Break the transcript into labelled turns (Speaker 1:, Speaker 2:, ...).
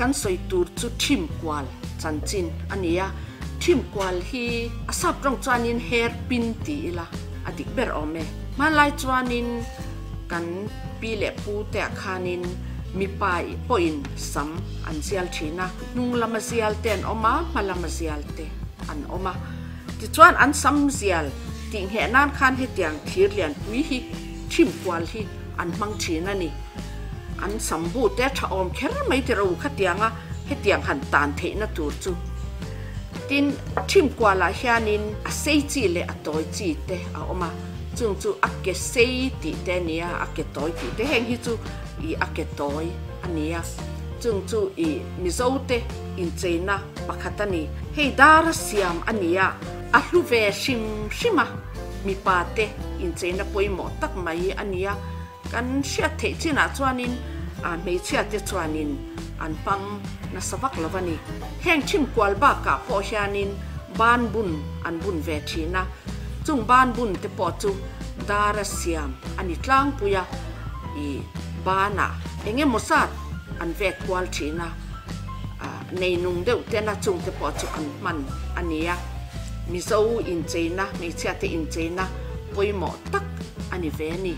Speaker 1: kan sawi tur chu thim kual chanchin a ni a, thim kual hi a sap tawng chuanin hair pin ti ila a dik ber awm e. Hmanlai chuanin kan pi leh pu te ah khanin mipa pawhin sam an zial thin a, hnung lama zial te an awm a, hma lama zial te an awm a. Tichuan an sam zial tih ngheh nan khan hetiang thir lianpui hi thim kual hi an hmang thin a ni. An sam bu te tha awm kher mai ti ro khatianga hetiang han tan theihna tur chu. Tin, thim kualah hianin a sei chi leh a tawi chi te a awm a, chung chu a ke sei tih te a ni a, a ke tawi tih te heng hi chu ih a ke tawi a ni a, chung chu ih Mizo te incheina pakhat a ni. Hei dara siam a ni a, a hlu ve hrim hrim a, mipa te incheina pawimawh tak mai a ni a. Kan hriat theih chinah chuanin hmeichhia te chuanin an hmang nasa vak lo a ni. Heng thim kual bakah pawh hianin ban bun an bun ve thin a, chung ban bun te pawh chu dara siam a ni tlangpui a, ih banah eng emaw zat an vet kual thin a, nei nung deuh tena chung te pawh chu an hman a ni a. Mizo incheina, hmeichhia te incheina pawimawh tak a ni ve a ni.